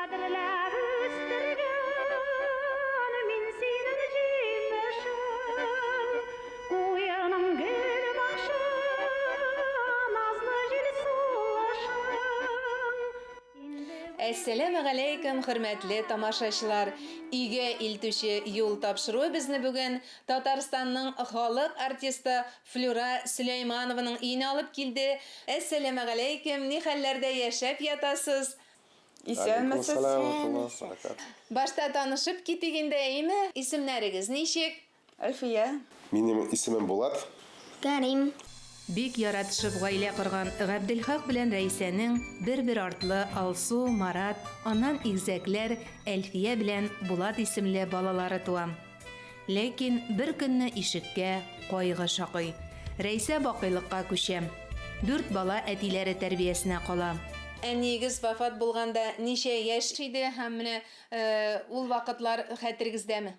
Кадерләп үстергән мин синең җимешең, Куеның гөл бакча, назлы җил сулышың. Инде Әссәламегаләйкем, хөрмәтле тамашачылар! Өйгә илтүче юл тапшыруы безне бүген Татарстанның халык артисты Флюра Сөләйманованың өенә алып килде. Әссәламегаләйкем, ни хәлләрдә яшәп ятасыз? Исәнмесез. Башта танышып китик инде, әйеме? Исемнәрегез ничек? Әлфия. Минем исемем Булат. Кәрим. Бик яратышып гаилә корган Габделхак белән Рәисәнең бер-бер артлы Алсу, Марат, аннан игезәкләр Әлфия белән Булат исемле балалары туа. Ләкин бер көнне ишеккә кайгы шакый. Рәйсә бакыйлыкка күчә. Дүрт бала әтиләре тәрбиясенә кала. Әниегез вафат булганда ничә яшь иде һәм менә ул вакытлар хәтерегездәме?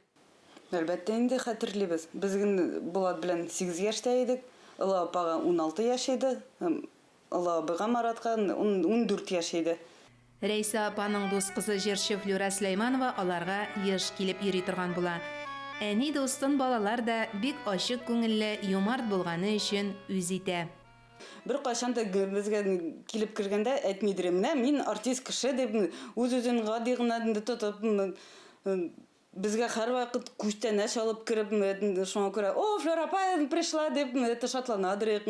Әлбәттә инде хәтерлибез. Без ген Булат белән сигез яшьтә идек. Олы апага 16 яшь иде. Олы абыйга Маратка 14 яшь иде. Рәйсә апаның дус кызы җырчы Флюра Сөләйманова аларга еш килеп йөри торган була. Әни дустын балалар да бик ачык күңелле, юмарт булганы өчен үз итә. Беркайчан да безгә килеп кергәндә әйтмидер, менә мин артист кеше дип, үз-үзен гади гына тотып, Безгә һәрвакыт күчтәнәч алып кереп, шуңа күрә, О, Флера апа пришла, дип, это шатланадыр.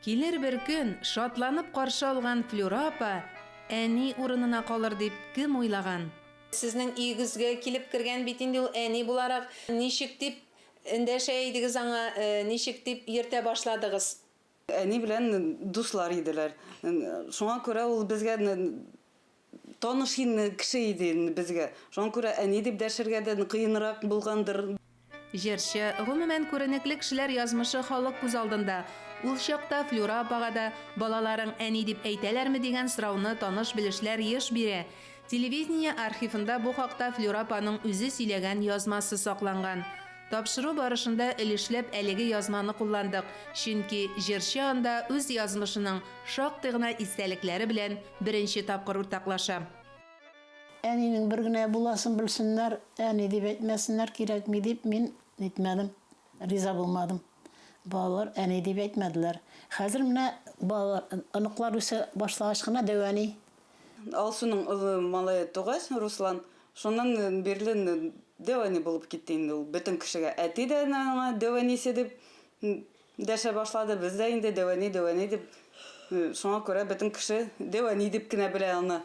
Килер бер көн, шатланып каршы алган Флюра апа әни урынына калыр дип кем уйлаган? Сезнең өегезгә килеп кергән бит инде ул әни буларак, ничек дип эндәшә идегез аңа, ничек дип йөртә башладыгыз? Әни белән дуслар иделәр. Шуңа күрә ул безгә Таныш инде кеше иде инде безгә. Шуңа күрә әни дип дәшергә дә кыенрак булгандыр. Җырчы, гомумән, күренекле кешеләр язмышы халык күз алдында. Ул чакта Флюра апага да, Балаларың әни дип әйтәләрме дигән сорауны таныш-белешләр еш бирә. Телевидение архивында бу хакта Флюра апаның үзе сөйләгән язмасы сакланган. Тапшыру барышында өлешләп әлеге язманы кулландык, чөнки җырчы анда үз язмышының шактый гына истәлекләре белән беренче тапкыр уртаклаша. Әнинең бер генә буласын белсеннәр, әни дип әйтмәсеннәр, кирәкми дип мин нитмәдем, риза булмадым. Балалар әни дип әйтмәделәр. Хәзер менә балалар, оныклар үсә башлагач кына дәү әни. Алсуның олы малае тугач, Руслан, шуннан бирле дәү әни булып китте инде ул бөтен кешегә. Әти дә аңа дәү әнисе дип дәшә башлады, без дә инде дәү әни, дәү әни дип. Шуңа күрә бөтен кеше дәү әни дип кенә белә аны.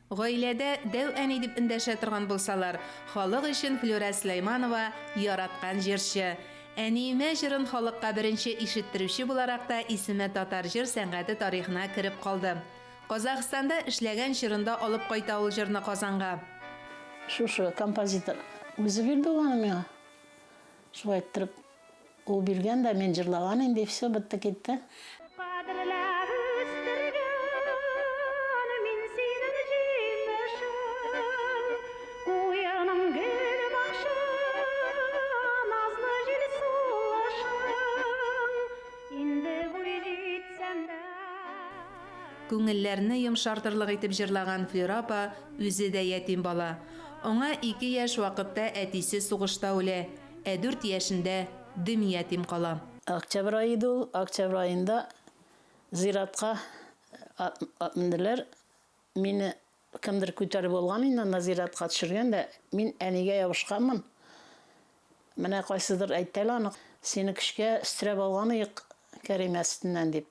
Гаиләдә дәү әни дип эндәшә торган булсалар, халык өчен Флюра Сөләйманова, яраткан җырчы. Әниемә җырын халыкка беренче ишеттерүче буларак та исеме татар җыр сәнгате тарихына кереп калды. Казахстанда эшләгән чорында алып кайта ул җырны Казанга. Шушы композитор үзе бирде ул аны миңа. Шулай иттереп ул биргән дә, мин җырлаган инде, и всё, бетте китте. Кадерләп үстергән мин синең җимешең, Куеның гөл бакча, назлы җил сулышың. Инде буй җитсәм дә. Күңелләрне йомшартырлык итеп җырлаган Флюра апа үзе дә ятим бала. Аңа ике яшь вакытта әтисе сугышта үлә, ә дүрт яшендә дөм ятим кала. Октябрь ае иде ул, октябрь аенда зиратка ат менделәр. Мине кемдер күтәреп алган инде, анда зиратка төшергән дә, мин әнигә ябышканмын. Менә кайсыдыр әйтте әле аны, сине көчкә өстерәп алган ыек Кәримә өстеннән, дип.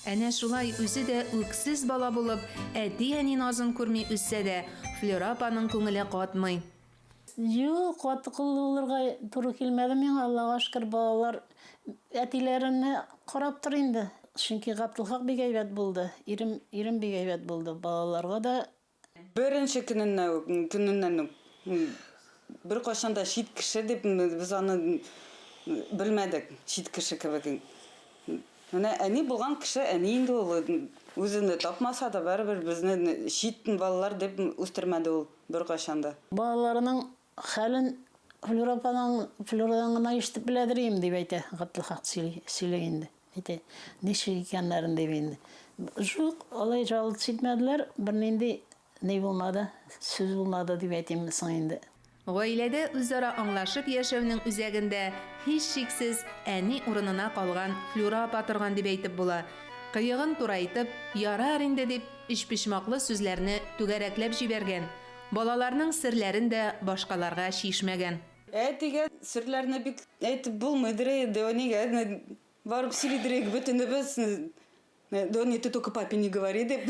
Әнә шулай үзе дә үксез бала булып, әти-әни назын күрми үссә дә, Флера апаның күңеле катмый. Юк, каты куллы булырга туры килмәде миңа, Аллага шөкер, балалар әтиләренә карап тор инде. Чөнки Габделхак бик әйбәт булды, ирем, ирем бик әйбәт булды, балаларга да. Беренче көненнән үк, көненнән үк беркайчан да чит кеше дип без аны белмәдек, чит кеше кебек. Менә әни булган кеше әни инде ул, үзен тапмаса да, барыбер безне чит балалар дип үстермәде ул беркайчан да. Балаларының хәлен Флюра ападан, Флюрадан гына ишетеп беләдер ием, дип әйтә Габделхак сөйли, сөйли инде. Әйтә, ничек икәннәрен дип инде. Жук, алай жаловаться итмәделәр, бернинди ни булмады, сүз булмады дип әйтимме соң инде. Гаиләдә үзара аңлашып яшәүнең үзәгендә, һичшиксез, әни урынына калган Флюра апа торган дип әйтеп була. Кыегын турайтып, ярар инде дип, өчпочмаклы сүзләрне түгәрәкләп җибәргән, балаларның серләрен дә башкаларга чишмәгән. Әтигә серләрне бик әйтеп булмыйдыр инде, әнигә барып сөйлидер идек бөтенебез. Да не, ты только папе не говори, дип.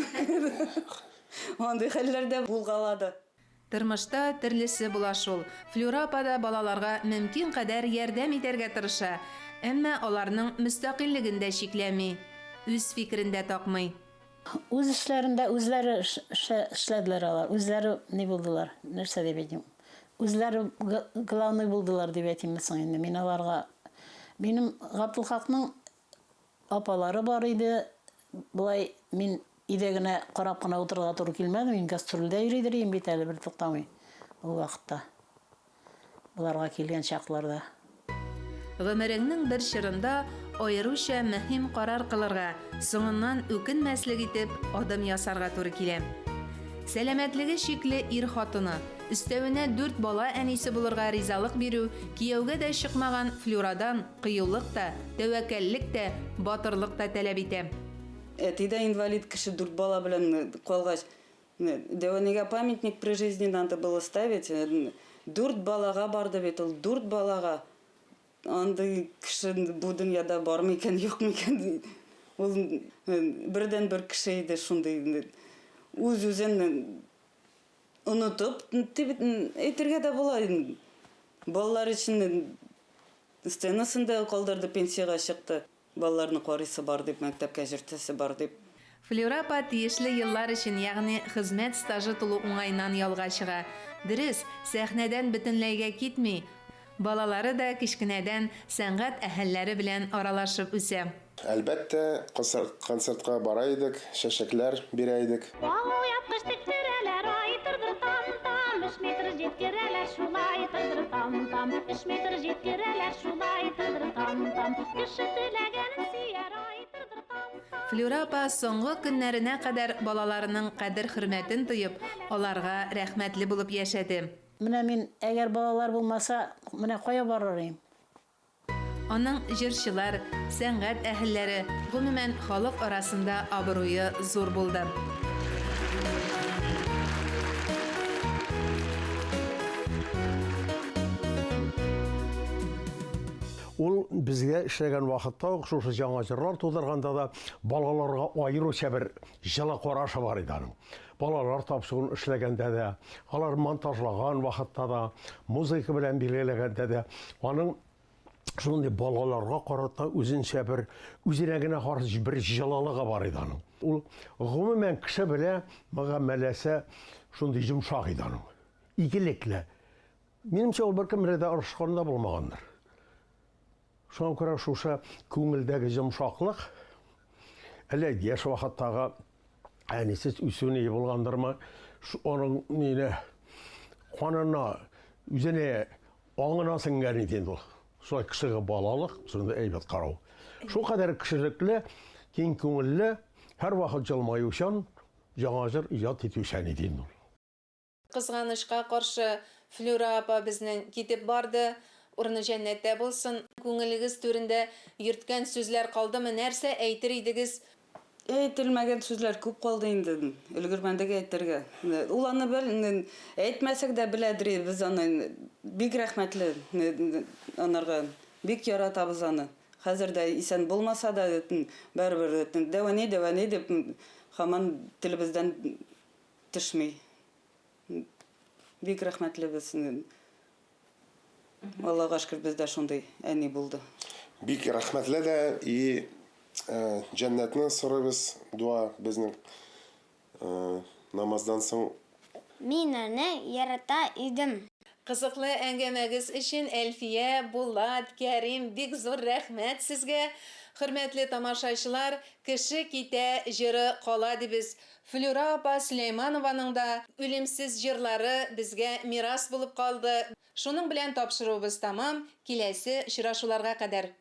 Андый хәлләр дә булгалады. Тормышта төрлесе була шул. Флюра апа да балаларга мөмкин кадәр ярдәм итәргә тырыша, әмма аларның мөстәкыйльлеген дә чикләми, үз фикерен дә такмый. Үз эшләрен дә үзләре эшләделәр алар, үзләре ни булдылар, нәрсә дип әйтим, үзләре главный булдылар дип әйтимме соң инде, мин аларга, минем Габделхакның Апалары бар иде. Болай мин өйдә генә карап кына утырырга туры килмәде. Мин гастрольдә йөридер идем бит әле бертуктамый ул вакытта. Боларга килгән чакларда. Гомереңнең бер чорында аеруча мөһим карар кылырга, соңыннан үкенмәслек итеп адым ясарга туры килә. Сәламәтлеге чикле ир хатыны, өстәвенә дүрт бала әнисе булырга ризалык бирү кияүгә дә чыкмаган Флюрадан кыюлык та, тәвәккәллек тә, батырлык та таләп итә. Әти дә инвалид кеше, дүрт бала белән калгач, дәү әнигә памятник при жизни надо было ставить. Дүрт балага барды бит ул, дүрт балага. Андый кеше бу дөньяда бар микән, юк микән? Ул бердәнбер кеше иде шундый үз-үзен онытып дип әйтергә дә була. Балалар өчен сценасын да калдырды, пенсиягә чыкты. Балаларны карыйсы бар дип, мәктәпкә җөртәсе бар дип. Флюра апа тиешле еллар өчен, ягъни хезмәт стажы тулу уңаеннан ялга чыга. Дөрес, сәхнәдән бөтенләйгә китми. Балалары да кечкенәдән сәнгать әһелләре белән аралашып үсә. Әлбәттә, концертка бара идек, чәчәкләр бирә идек. Авыл яткыч тектерәләр, ай тырдыр там-там, Өч метр җиткерәләр, шулай тырдыр там-там. Өч метр җиткерәләр, шулай тырдыр там-там. Кеше теләгәнен сөяр, ай тырдыр там-там. Флюра апа соңгы көннәренә кадәр балаларының кадер-хөрмәтен тоеп, аларга рәхмәтле булып яшәде. Менә мин, әгәр балалар булмаса, менә кая барыр идем? Аның җырчылар, сәнгать әһелләре, гомумән, халык арасында абруе зур булды. Ул безгә эшләгән вакытта ук шушы яңа җырлар тудырганда да балаларга аеруча бер җылы карашы бар иде аның. Балалар тапшыруын эшләгәндә дә, алар монтажлаган вакытта да, музыка белән билгеләгәндә дә аның шундый балаларга карата үзенчә бер үзенә генә хас бер җылылыгы бар иде аның. Ул гомумән кеше белән мөгамәләсе шундый йомшак иде аның. Игелекле. Минемчә, ул беркем белән дә орышкан да булмагандыр. Шуңа күрә шушы күңелдәге йомшаклык, әллә яшь вакыттагы әнисез үсү ни булгандырмы, аның мине канына, үзенә, аңына сеңгән иде инде ул. Шулай кешегә балалык, шунда әйбәт карау. Шул кадәр кешелекле, киң күңелле, һәрвакыт җылмаючан, яңа җыр иҗат итүчән иде инде ул. Кызганычка каршы, Флюра апа безнең китеп барды. Урыны җәннәттә булсын. Күңелегез түрендә йөрткән сүзләр калдымы, нәрсә әйтер идегез? Әйтелмәгән сүзләр күп калды инде, өлгермәдек әйтергә. Ул аны бел, әйтмәсәк дә беләдер, без аны бик рәхмәтле анарга, бик яратабыз аны. Хәзер дә исән булмаса да, барыбер дәү әни, дәү әни дип һаман телебездән Төшми. Бик рәхмәтлебез. Аллага шөкер, бездә шундый әни булды. Бик рәхмәтле дә и җәннәтне сорыйбыз, дуа безнең намаздан соң. Мин аны ярата идем. Кызыклы әңгәмәгез өчен Әлфия, Булат, Кәрим, бик зур рәхмәт сезгә. Хөрмәтле тамашачылар, Кеше китә, җыры кала дибез. Флюра апа Сөләйманованың да үлемсез җырлары безгә мирас булып калды. Шуның белән тапшыруыбыз тәмам, киләсе очрашуларга кадәр.